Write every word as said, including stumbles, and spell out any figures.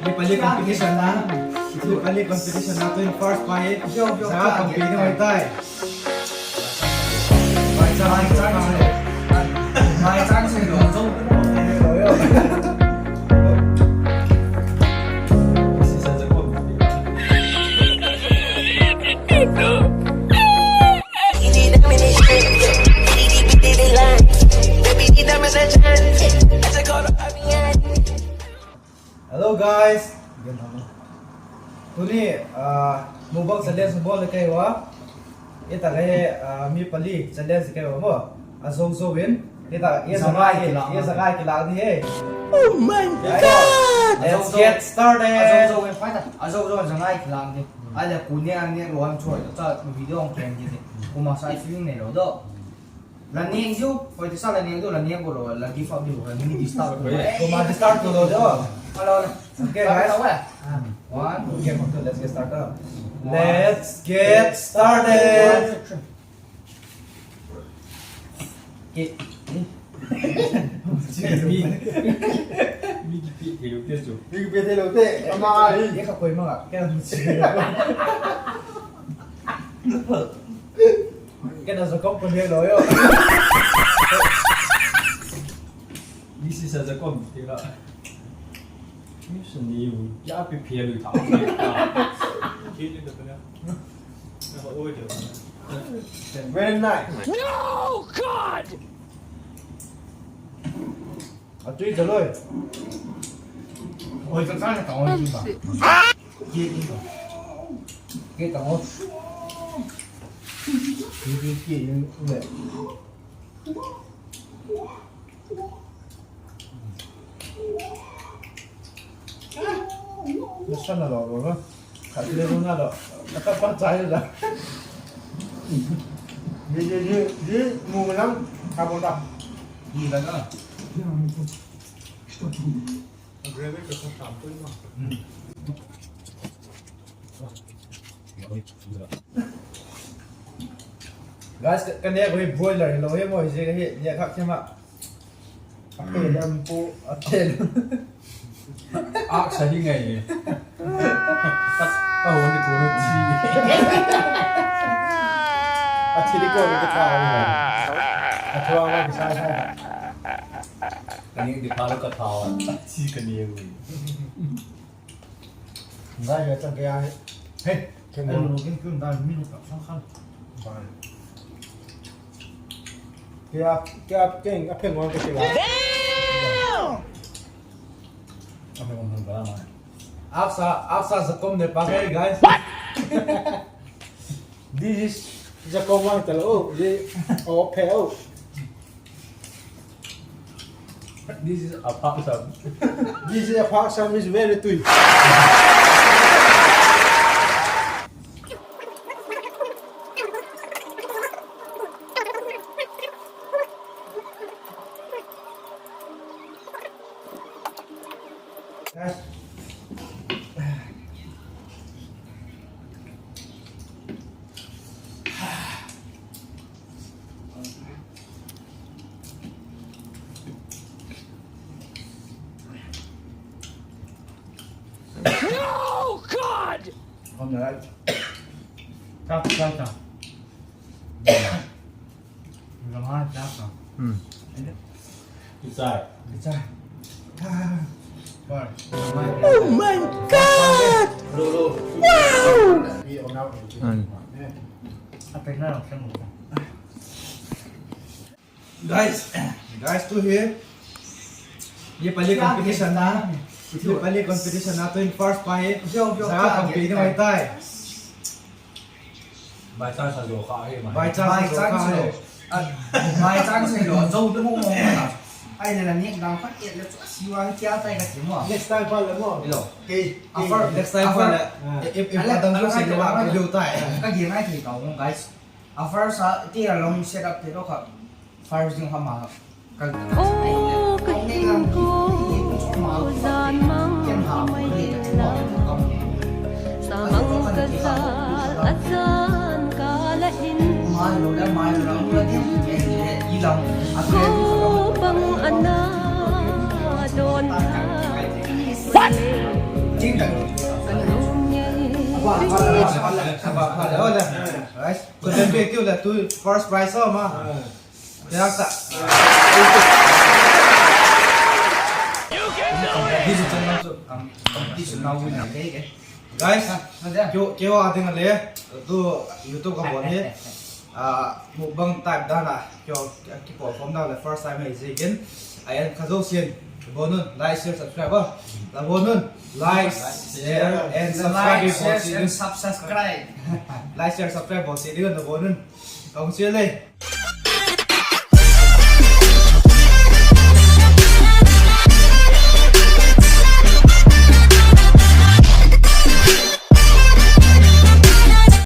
Nepali competition na, Nepali competition na twenty first pa hi, sa compete ni mai tai. By chance, by chance, by chance lo. Hello guys. Tuni, ah, mukbang challenge bawl le kei ua. Ita le, ah, mi pali challenge kei ua mo. A zo zo in. Ita, e zangai kila, e zangai kila ni he. Oh my God! Let's get started. A zo zo in, fight. A zo zo in zangai kila ni. Ai le ku ni ang ni lo an choi. Cha video ang ken ni. Kuma sa feeling nei lo do. La neng ziu, hoi ti sa la neng ziu, la neng bo lo, la give up ziu, la neng disturb bo. Kuma disturb tu lo ziu. Hello. Okay, guys. One. Okay, let's get started. Let's get started. Okay. Mi, mi kipia thei lo te chu. Mi kipia thei lo te. Ama ai. Ye ka koi ma ka. Kena mu chi. Kena za kom ko ne lo yo. This is a za kom te ka. Mi sa ni u ya pi pia lu ta. Very nice. No, God! A tui ta loi. Oi, ta ta ta oi, ta. Ki, ki, ki ta oi. Ki, ki, ki, ki. Nasa na lo, lo, lo. Khat le lo na lo. Khat pa chai la. Ye, ye, ye, ye, mu lang, ka bo ta. Ni la na. Gravy ka sa tam tu ma. Guys, ka, ka nêk hi broiler hi lo hi maw, hi zia hi nêk khak thim a. A tel em pu, a tel. Ak sa hi ngai ni. Ka, ka hon ni ko ni chi. A chi ni ko ni ka tha. A thua ma ki sa sa. Ka ni di pha lo ka tha. A chi ka ni ui. Ngai ya ta ke ai. Hey, ke mo. Ai lo kin kun da mi lo ka sang khan. Bai. Ke a, ke a, ke a phen wan ke ke la. Damn! A phen wan ba ma. Aksa, aksa za kom ne pa ke, guys. What? This is za kom wan ta lo. Ye, oh, phe, oh. This is a paksam. This is a paksam, is very tui. No, God! Tap, tap, tap. Lamai tap, tap. Hmm. Kichai. Kichai. Ah. Oh my God! Wow! Hmm. Guys, guys, tu hi. Nepali competition na. Nepali competition na twenty first pa hi. Sa compete ni mai tai. By chance a zo kha hi mai. By chance a zo kha hi. By chance a zo tu mo mo na. Ai le la ni dang kha et le chu a siwa kia tai ka ti mo. Next time pa le mo. Hello. Next time pa le. If, if a dang zo si lo a video tai. Ka gi nai thei ka mo, guys. A first a ti a long set up te lo kha. First ding kha ma. Ka, oh, ka hing ko, ko zan mang mai la. Sa mang ka zal a zan ka la hin. Ko bang a na dawn thak i sa le. Guys, ko den pe tiu le tu first prize a ma. Piak ta. Hi chu channel chu, um, competition now win a kei ke. Guys, keu, keu a ding a le, tu YouTube ka bawl hi, ah, mukbang type dan a, keu, kipawl khawm dan le first time hi ziakin, a en kha zosia'n, bawn un, like, share, subscribe a, la bawn un, like, share and subscribe, like, share, subscribe bawl si ding un, la bawn un, ka hung chia le.